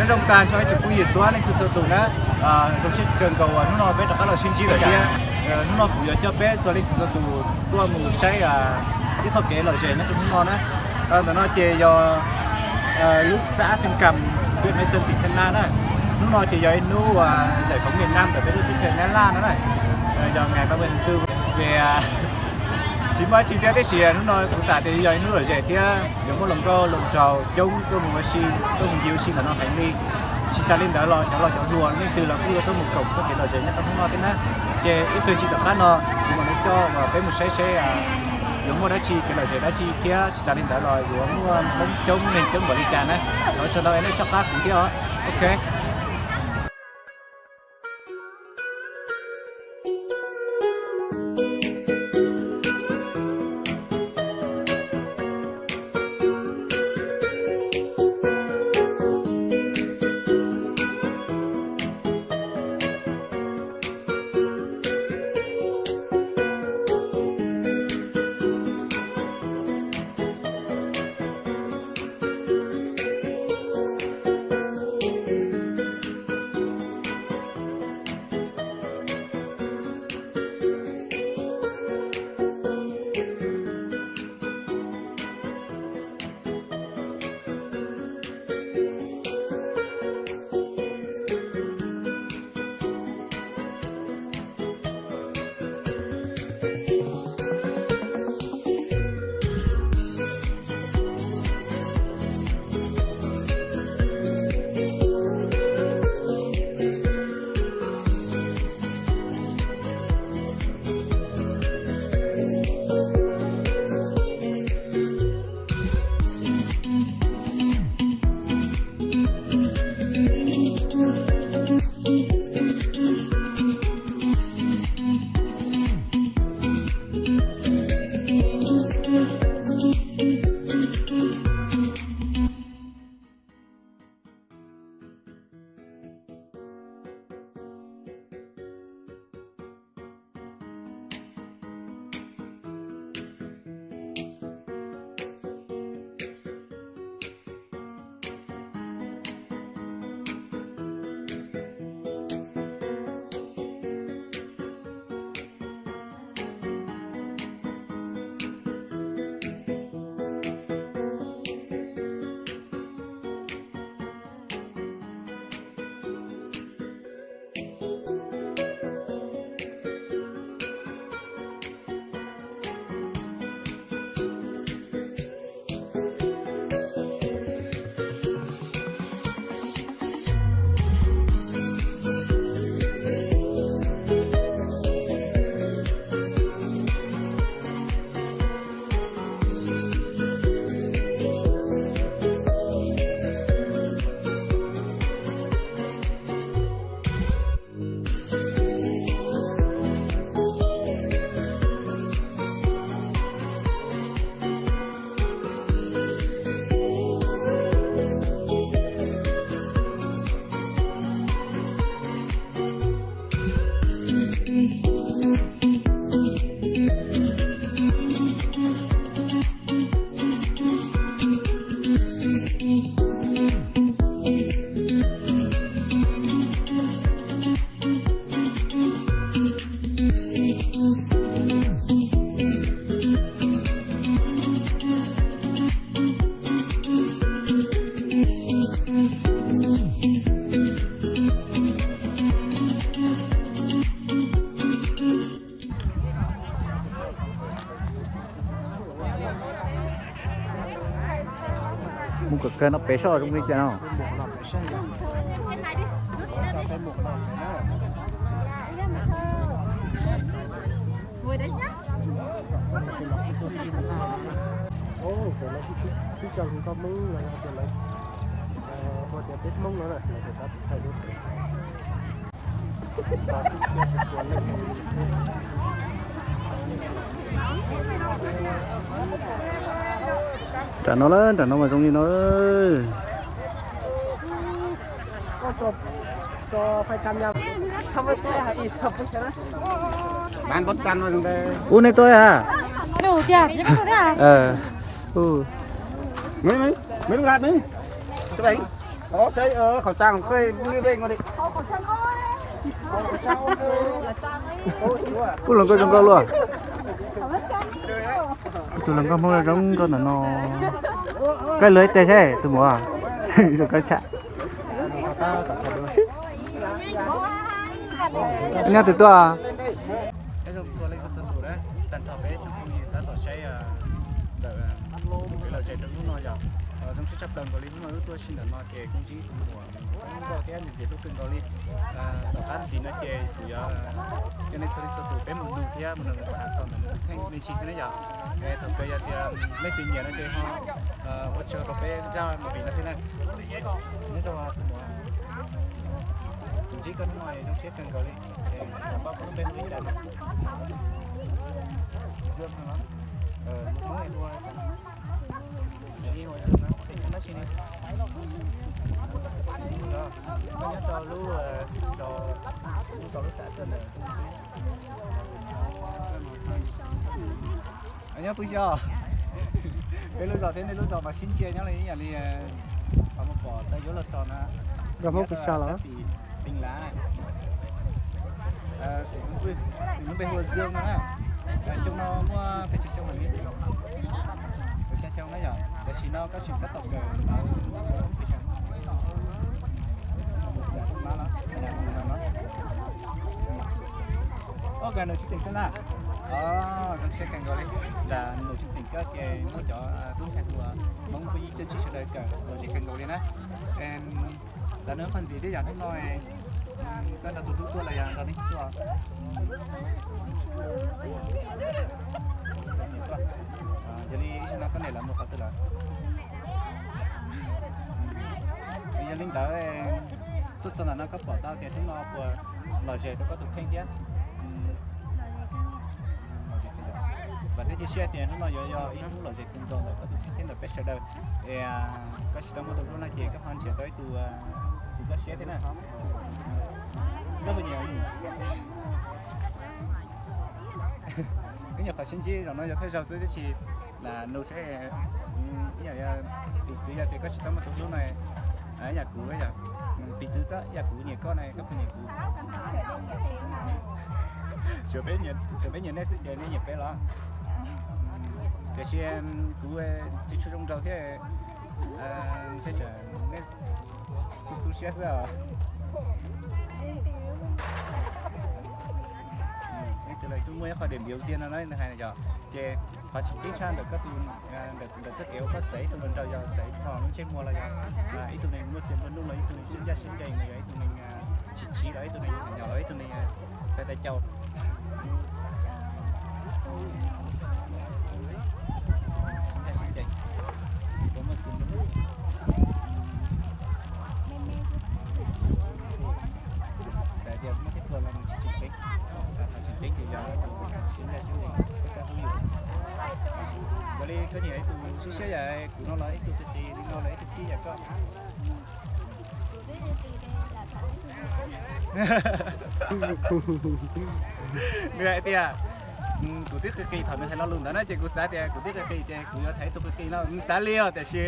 Zoo tag nrho ib tsoom phooj ywg txhua leej txhua tus na, zoo siab kawg nkaus uas hnub no peb rov qab los sib ntsib lawm thiab. Hnub no kuv yuav coj peb txhua leej txhua tus tuaj mus saib ib qho kev lom zem nyob rau hnub no na. Ntawm no ces yog lub xã Phiêng Căm, huyện Mai Sơn, tỉnh Sơn La na. Hnub no ces yog ib hnub uas giải phóng miền Nam ntawm peb lub tỉnh Khmer Nam no na. Yog ngày ba mươi tháng tư. Ces tsis muaj dab tsi thiab, tiam sis hnub no kuv xav tias yog ib hnub lom zem thiab yuav muaj hluas nkauj hluas nraug coob tuaj mus ua si, tuaj mus ncig ua si ntawm no heev li. Tsis tas li ntawd los cov laus cov hluas leej twg los kuj yuav tuaj mus koom txoj kev lom zem nyob rau hnub no thiab na. Ces ib pliag tom qab no kuv mam li coj peb mus saib seb yuav muaj dab tsi kev lom zem dab tsi thiab tsis tas li ntawd los yuav muaj Hmoob coob neeg coob npaum li cas na. Thov tsaug ntau nej soj qab kuv thiab os. Ok. Mus kom kawg no pem soj zoo li cas no. Ua tias peb Hmoob no na, lawv tias tab txhais lub. Nram no lawm, nram no mas zoo li no. Ub, nej tuaj a? Ub, nej tuaj a? Ov, saib khẩu trang koj li ve no li. Kuj hluas nkauj zoo nkauj luaj. Tus hluas nkauj Hmoob zoo nkauj ntawm no. Koj lawv ib teg seb tus muam zoo nkauj tshaj. Nyob twg tuaj? Nyob zoo txhua leej txhua tus na, tag nrho peb tsoom phooj ywg tab tom saib ntawm kev lom zem rau hnub no yom. Zoo siab tshaj plaws nkaus li hnub no wb tuaj si ntawm no ces kuj ntsib tus muam zoo nkauj thiab ntxim hlub kawg nkaus li. Tom qab ntxiv no ces kuv yuav coj nej txhua leej txhua tus peb mus nug thiab mus nug nws tham txog ntawm nws tus kheej me ntsis thiab na yom. Thaum kawg yog tias leej twg nyiam no ces ho ua tsaug rau peb zaj movie no thiab na. Nyob zoo tus muam, kuv ntsib koj hnub no zoo siab kawg nkaus li. Xav paub koj lub npe hu li cas? Zoo no, lub npe hu ua, hu ua Zoo no, xeem Hmoob dab tsi ne? Koj nyob rau lub, lub zos lub xav rau ntawm Xeem Hmoob. Nyob pw xyov peb lub zos thiab nej lub zos mas sib ntsia nyob li ib yam li qhov muag pom tau yuav los txog na. Nyob rau sab tim Pis Lav. Xeem Hmoob, nws lub npe hu ua Zoo no na. Xyoo no muaj pes tsawg xyoo lawm ne? Pes tsawg xyoo na yom? Tam sim no koj tseem tab tom kawm ntawv pes tsawg? Ntawm xab mab los ntawm no? Oj, kawm nus tsis teem xwb na. Zoo siab kawg nkaus li. Ntawm nus tsis teem koj ces muaj cov tub ntxhais hluas Hmoob phooj ywg cov tsis sawv daws kawm lom zem kawg nkaus li na. Xav nug qhov ntxiv thiab yog hnub no koj nrog tus hlub tuaj los yog nrog leej twg tuaj? Yog li ib zaug no koj niam lawv mus qhov twg lawm? Yog li ntawd, tuaj txog ntawm no koj pom tau tias hnub no puas lom zem rau koj tus kheej thiab? Vam thiab cia siab tias hnub no yuav yog ib hnub lom zem kawg nkaus ntawm koj tus kheej thiab ntawm peb sawv daws. Es koj tsis tau muaj tus hlub no ces koj ho nrhiav tau ib tug xwm koj siab thiab na. Koj puas nyiam? Ib nyuag qhov sib ntsib zaum no yog thawj zaug xwb tiam sis lam nug seb, ib yam piv txwv yog tias koj tsis tau muaj tus hlub no, ib yam kuv, piv txwv xwb, ib yam kuv nyiam koj na koj puas nyiam kuv? Tsuas peb nyiam nej xwb ces nej nyiam peb los? Tiam sis kuv tsis tshua zoo nraug thiab, ntshe tsam nej xub xub siab xwb os. Leej twg los twb muaj ib qho điểm yếu riêng no na, nws hais yog ces qhov tseem ceeb tshaj ntawm koj tus, ntawm txoj kev uas koj xaiv ib tug hluas nraug yog xaiv txog lub ntsej muag los yog ib tug neeg muaj txiaj muaj nug los ib tug neeg siab ncaj siab ncees los yog ib tug neeg tsis tsiv los ib tug neeg nyom los ib tug neeg tais tais caus. Siab ncaj siab ncees, puas muaj txiaj muaj nug. Txawm tias muaj thiab puas los nws tsis tseem ceeb. Qhov tseem ceeb ces yog siab ncaj siab ncees, txawj txawj hlub yus. Ua li koj nyiam ib tug siab siab yam kuv no los ib tug qis qis li no los ib tug txib yam koj? Nws hais tias kuv twb qis qis, thaum nws hais lo lus ntawd na ces kuv xav tias kuv twb qis qis ces kuv yuav thaiv ib tug qis qis no, nws xav li os, tiam sis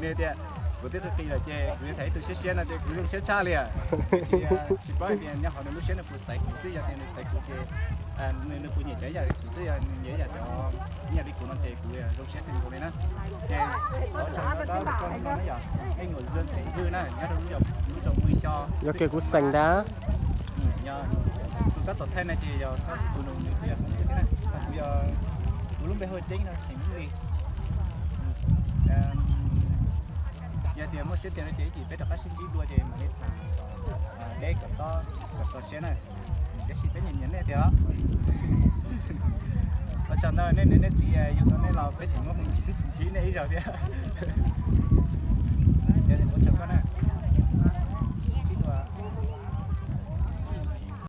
nws tias kuv twb qis qis lawm ces kuv yuav thaiv ib tug siab siab no ces kuv zoo siab tshaj li os. Tiam sis tsis paub hais tias nyob hauv nws lub siab nws puas xaiv kuv xwb, yog tias nws xaiv kuv ces nws puas nyiam cov ib yam kuv xwb, yog nws nyiam ib yam cov ib yam li kuv no ces kuv zoo siab kawg nkaus li na. Ces thov tsaug ntau ntau rau koj hnub no na yom, ej nyuam Zoo Xeem Vwj na, nyob rau lub zos Pw Xyo. Yog kiag kuv xeem ntag. Yog tus tab tom thaij no ces yog tus nus nws kuj yog Hmoob thiab na, kuv yog, kuv lub npe hu ua Ceeb no, Xeem Vwj li. Yog tias muaj siab tiag no ces ib chim peb rov qab sib ntsib dua ces mam li tham deb kom tob kom txog siab na. Tab sis peb nyiam nyiam nej tiag os. Ua tsaug ntau nej niam nej txiv, yog nej los peb tseem muaj hmoo ntsib nej ib zaug thiab. Ua tsaug koj na.